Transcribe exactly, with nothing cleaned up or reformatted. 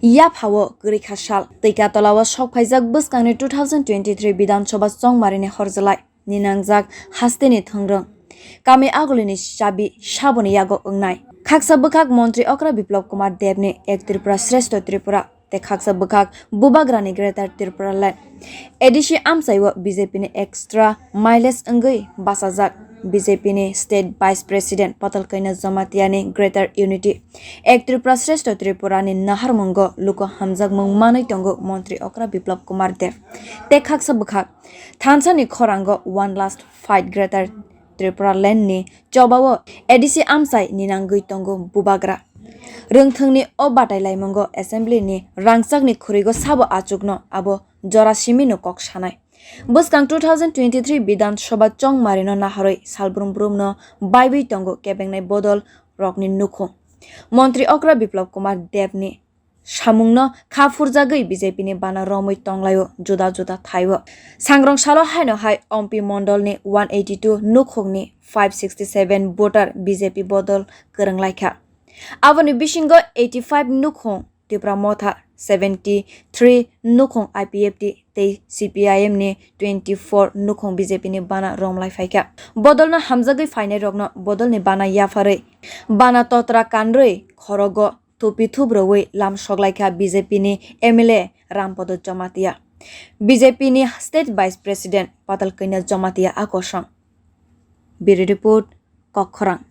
Yaphao kwrwi kha sal, twika tolao sok phaijak bwskangni two thousand twenty-three Bidhan Sabha chongmarini horjwlai ninangjak hasteni thwngrwng. Kami agulini chabi saboni yago wngnai. Khaksa bwkhak Montri Okra Biplab Kumar Debni Ek Tripura Shrestho Tripura tei khaksa bwkhak Bubagrani Greater Tripura Land A D C amchaio B J P ni extra mileage wngwi bachajak. B J P ni State Vice President Patal Kanya Jamatia ni Greater Unity, Ek Tripura Shrestho Tripura ni naharmungo luku hamjakmung manwi tongo Montri Okra Biplab Kumar Deb. Tei khaksa bwkhak thansa ni khorango One Last Fight Greater Tripura Land ni chobao A D C amchai ninangwi tongo Bubagra. Rwngthwngni o batailaimungo Assembly ni rangchakni khurigo sabo achukno abo jora simino kok sanai. Bwskang two thousand twenty-three Bidhan Sabha chongmarino naharwi salbrum brumno baiwi tongo kebengnai bodol rokni nukhung. Montri Okra Biplab Kumar Debni samungno kha phurjagwi B J P ni bana romwi tonglaio juda juda thaio. Sangrong salo haino hai Ompi Mondolni one eighty two nukhungni five sixty seven voter B J P bodol kwrwnglaikha. Aboni bisingo eighty five nukhung Tipra Motha, seventy three nukhung I P F T tei C P I M ni twenty four nukhung B J P ni bana romlai phaikha. Bodolno hamjagwi phainairokno bodolni bana yapharwi, bana totra kanrwi khorogo thupi thubrwi lam soklaikha B J P ni M L A Rampodo Jamatia, B J P ni State Vice President Patal Kanya Jamatia a kosong. Bureau Report, Kokkhorang.